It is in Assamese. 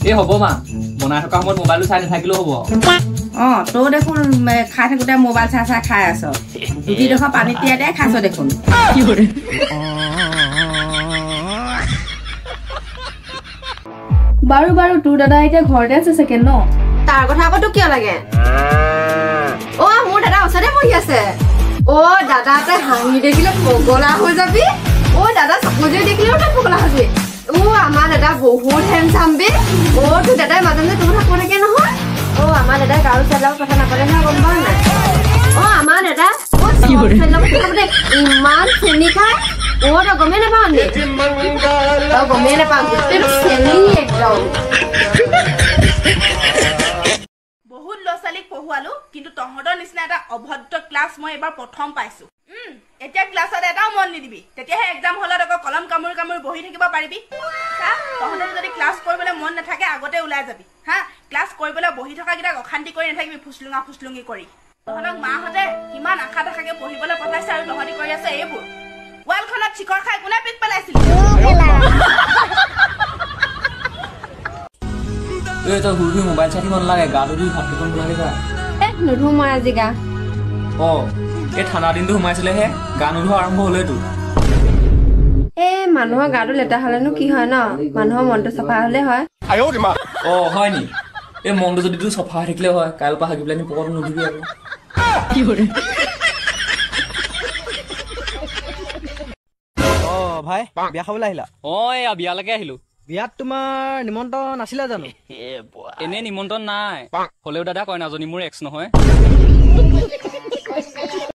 এই হ'ব মা, বনাই থকা সময়ত মোবাইলটো চাই নাথাকিলেও হ'ব। অ তই দেখোন খাই থাকোঁতে মোবাইল চাই চাই খাই আছ, ৰুটিডোখৰ পানীত তিয়াই তিয়াই খাইছ দেখোন। বাৰু বাৰু, তোৰ দাদা এতিয়া ঘৰতে আছে চাগে ন? তাৰ কথা আকৌ তোক কিয় লাগে? অ মোৰ দাদা ওচৰতে বহি আছে। অ দাদা তই হাঁহি দেখিলে পগলা হৈ যাবি। অ দাদা চকুযোৰ দেখিলেও তই পগলা হৈ যাবি। অ আমাৰ দাদা বহুত হেণ্ডচাম বে। অ তোৰ দাদাই মাজে মাজে তোৰ কথা কৈ থাকে নহয়। অ আমাৰ দাদাই কাৰো ছোৱালীৰ লগত কথা নাপাতে নহয়, গম পাৱ নাই? অ আমাৰ দাদা ছোৱালীৰ লগত কথা পাতে ইমান চেনি খায়। অ তই গমেই নাপাৱ নি? তই গমেই নাপাৱ, গোটেইটো চেনি একদম। বহুত ল'ৰা ছোৱালীক পঢ়ুৱালো, কিন্তু তহঁতৰ নিচিনা এটা অভদ্ৰ ক্লাছ মই এইবাৰ প্ৰথম পাইছো। এতিয়া ক্লাছত এটাও মন নিদিবি, তেতিয়াহে এক্সাম হলত আকৌ কলম কামুৰি কামুৰি বহি থাকিব পাৰিবি। তহঁতৰ যদি ক্লাছ কৰিবলৈ মন নাথাকে আগতে ওলাই যাবি। হা, ক্লাছ কৰিবলৈ বহি থকাকেইটাক অশান্তি কৰি নাথাকিবি ফুচলুঙা ফুচলুঙি কৰি। তহঁতক মাহঁতে কিমান আশা থাকাকে পঢ়িবলৈ পঠাইছে আৰু তহঁতি কৰি আছে এইবোৰ। ৱালখনত চিকৰ খাই কোনে পিক পেলাইছিল? এই তই শুই শুই মোবাইল চাই থাকিব নালাগে, গাটো ধুই ভাত কেইখন বনাই যা। এ নুধো মই আজি গা। অ এই ঠাণ্ডা দিনটো সোমাইছিলেহে, গা নোধোৱা আৰম্ভ হ'লেতো। এ মানুহৰ গাটো লেতেৰা হ'লেনো কি হয় ন, মানুহৰ মনটো চফা হ'লে হয়। অ হয় নি? এই মনটো যদি তোৰ চফা হৈ থাকিলে হয়, কাইলৈৰ পৰা হাগি পেলাই পকৰটো নুধুবি আকৌ। অ ভাই, বিয়া খাবলৈ আহিলা? অ এয়া বিয়ালৈকে আহিলো। বিয়াত তোমাৰ নিমন্ত্ৰণ আছিলে জানো? এনেই নিমন্ত্ৰণ নাই, হ'লেও দাদা কইনাজনী মোৰ এক্স নহয়।